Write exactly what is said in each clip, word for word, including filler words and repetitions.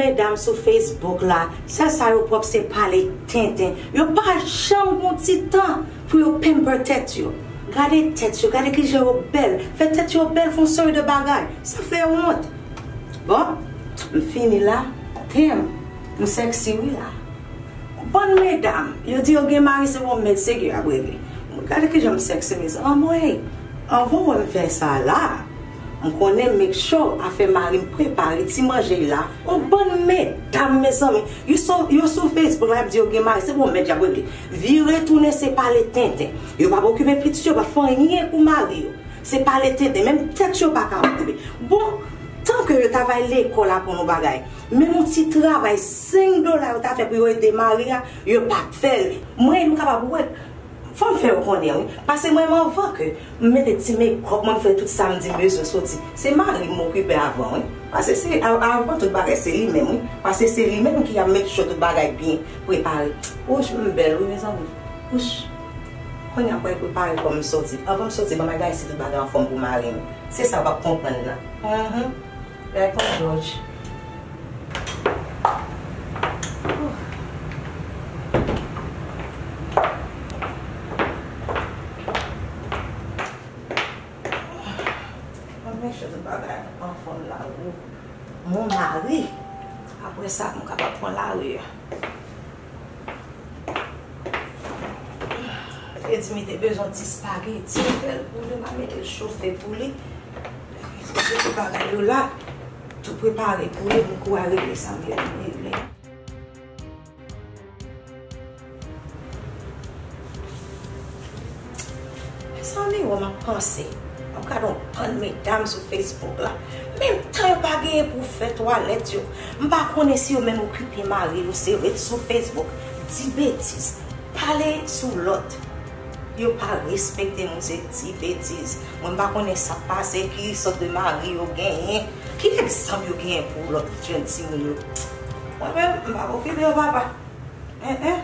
Medam sou Facebook la, sèl sa yo pwòp se pale tenten. Yo pa janm gon ti tan pou yo pamper tèt yo. Gade tèt yo, gade kijan yo bèl. Fè tèt yo bèl, fè yon seri de bagay. Sa fè wont. Bon, m fini la. Damn, m sexy wi la. Bann medam, yo di yo gen mari, se yon mèt segi y ap regle. Gade kijan m sexy, mezanmi. Anmwey, anvan w wè m fè sa la, m konnen make sure afè mari m prepare ti manje la. On bann medam, mezanmi, yo sou, yo sou Facebook la, y ap di yo gen mari, se yon mèt y ap regle. Vire tounen, se pale tenten. Yo p ap okipe pitit yo, p ap fè anyen pou mari yo. Se pale tenten, menm tèt yo pa ka okipe. Bon, tanke yo ta va lekòl aprann yon bagay, menm yon ti travay senk dola yo ta fè pou yo ede mari a, yo p ap fè l. Mwen, m kapab wè, fò m fè yo konnen, wi. Paske mwen, anvan ke m mete ti mekòp, mwen, m fè tout sa m di m bezwen soti, se mari m m okipe avan, wi. Paske se, a- avan tout bagay, se li menm, wi. Paske se li menm ki ap make sure tout bagay byen prepare. Wouch, m bèl, wi, mezanmi. Wouch. Kounye a, m pral prepare kò m soti. Anvan m soti, ban m al gade si tout bagay anfòm pou mari m. Se sa w p ap konprann nan. Mhm. Gade kon Jòj. Ban m make sure tout bagay anfòm la, wi. Mon mari. Apre sa, m kapab pran lari a. Li te di m li te bezwen ti spageti, m fè l pou li, m a mete l chofe pou li. Se tout bagay yo la, tou prepare pou li, m kou a regle sa m gen pou m regle. Mezanmi, wè m ap panse. M ap gade yon bann medam sou Facebook la. Menm tan yo pa genyen pou fè twalèt yo. M pa konnen si yo menm okipe mari yo, se ret sou Facebook, di betiz, pale sou lòt. Yo pa respekte moun, se di betiz. Mwen, m pa konnen sa k pase, ki sòt de mari yo genyen, ki egzanp yo genyen pou lòt jèn timoun yo. Mwen menm, m pa okipe yo, papa. En, en.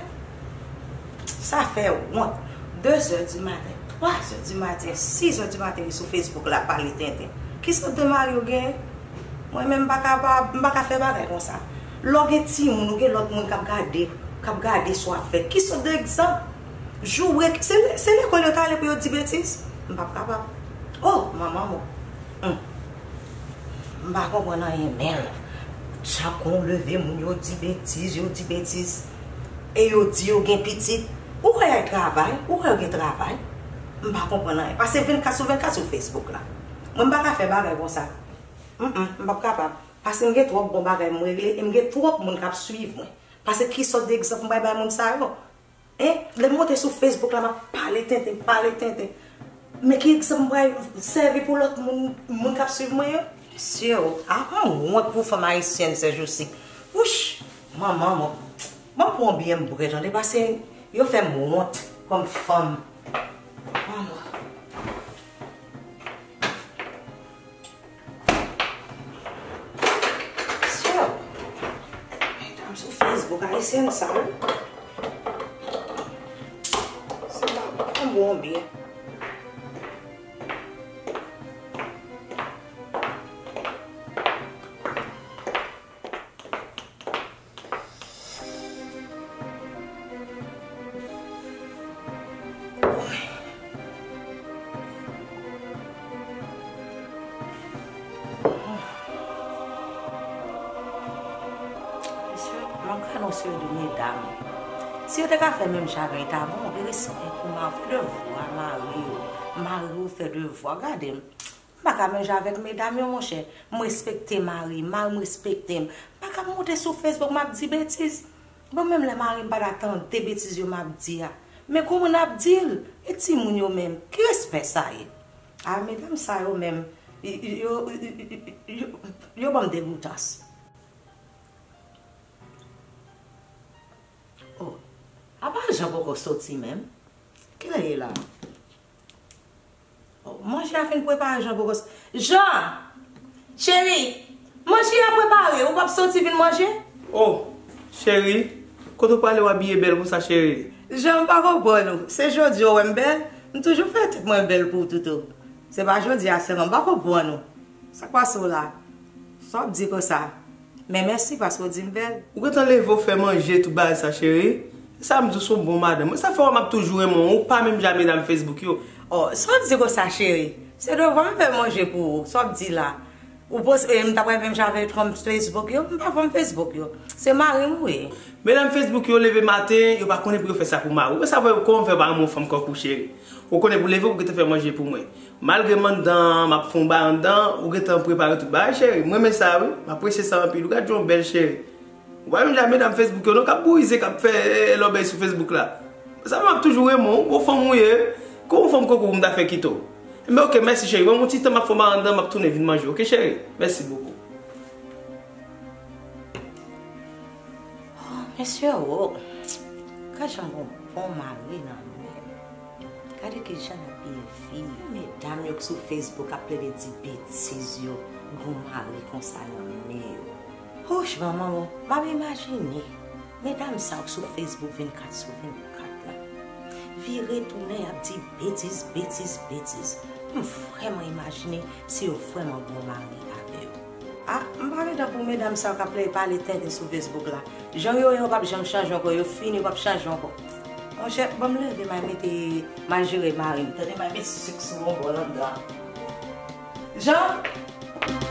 Sa fè wont. De zè di maten, twa zè di maten, sis zè di maten, li sou Facebook la pale tenten. Ki sòt de mari yo genyen? Mwen menm, m pa kapab, m pa ka fè bagay konsa. Lè w gen timoun, ou gen lòt moun k ap gade, k ap gade sa w ap fè. Ki sòt de egzanp? Joure, se, se lekòl yo t ale pou yo di betiz? M p ap kapab. Oh, manman mwen. Hum. M pa konprann anyen, men chak kon leve, moun yo di betiz, yo di betiz. E yo di yo gen pitit. Ou kwè y al travay? Ou kwè yo gen travay? M pa konprann anyen. Pase vennkat sou vennkat sou Facebook la. Mwen, m pa ka fè bagay konsa. Mm, mm, m p ap kapab. Paske m gen twòp bon bagay m regle e m gen twòp moun k ap swiv mwen. Paske ki sòt de egzanp m pral bay moun sa yo? Hein? Lè m monte sou Facebook la, m ap pale tenten, pale tenten. Men ki egzanp m pral sèvi pou lòt moun, moun k ap swiv mwen yo? Mesye o, a, m wont pou fanm ayisyèn sèjousi. Wouch! Manman mwen. Ban m pran byen m bwè, tande, paske yo fè m wont kòm fanm. Manman. Sè, medam sou Facebook, ayisyèn sa, wi. Se pa bon byen. Mesye, m ap gade yon seri de medam. Si yo te ka fè menm jan avè l, ta bon, gen respè pou mari, fè devwa mari yo. Mari yo fè devwa, gade m. M pa ka menm jan avèk medam yo, monchè. M respekte mari m, mari m respekte m. M pa ka monte sou Facebook, m ap di betiz. Bon, menm lè mari m pa ta tande betiz yo m ap di a. Men kòman n ap di l? E timoun yo menm? Ki respè sa ye? A, medam sa yo menm, y-, y-, yo, y-, y-, y-, yo, yo ban m degoutans. Oh, apa Jan poko soti menm? Kilè ye la? Oh, manje a fin prepare, Jan poko s-, Jan! Cheri, manje a prepare, ou p ap soti vin manje? Oh, cheri, kote w prale w abiye bèl konsa, cheri? Jan, m pa konprann ou. Se jodi a w wè m bèl? M toujou fè tèt mwen bèl pou ou, Toutou. Se pa jodi a sèlman, m pa konprann ou. Sa k pase w la? Sa w ap di konsa? Men mèsi paske w di m bèl. Ou gentan leve, w fè manje, tout bagay sa, cheri. Se sa m di w, se yon bon madanm. Mwen, sa fè w wè m ap toujou renmen w. Ou pa menm jan medam Facebook yo. Oh, sa w di konsa, cheri? Se devan m fè manje pou ou. Sa w ap di la? Ou panse m ta pral menm jan avèk fanm Facebook yo? M pa fanm Facebook yo. Se mari m ou ye. Medam Facebook yo leve maten, yo pa konnen pou yo fè sa pou mari w. Mwen, sa fè w, kòman w fè pa renmen yon fanm kankou w, cheri? Ou konnen pou leve, pou gentan fè manje pou mwen. Malgre m anndan an, m ap fè yon bagay anndan an, ou gentan prepare tout bagay, cheri. M renmen sa, wi. M apresye sa anpil. Ou gad jan w bèl, cheri. Ou pa menm jan medam Facebook yo, non, k ap bourize, k ap fè, eh, lòbèy sou Facebook la. Sa fè m ap toujou renmen w, bon fanm ou ye. Kòman yon fanm kankou w pou m ta fè kite w? Enben, oke, mèsi, cheri. Ban m yon ti tan, m ap fè yon bagay anndan, m ap tounen vin manje, oke, cheri? Mèsi bokou. Oh, mesye, oh. Gad jan gon bon mari nan men. Gade ki jan n ap leve. Medam yo k sou Facebook ap plede di betiz yo, gon mari konsa nan men yo. Houch, manman, m ap imajine medam sa yo k sou Facebook vennkat sou vennkat la. Vire tounen, y ap di betiz, betiz, betiz. M vrèman imajine si yo vrèman gon mari avè yo. Ah, m pa gen tan pou medam sa yo k ap pale tenten sou Facebook la. Jan yo ye, yo p ap janm chanje ankò, yo fini, yo p ap chanje ankò. Monchè, ban m leve, m al mete, m al jere mari m. Tande, m al met sik sou yon bòl anndan. Jan!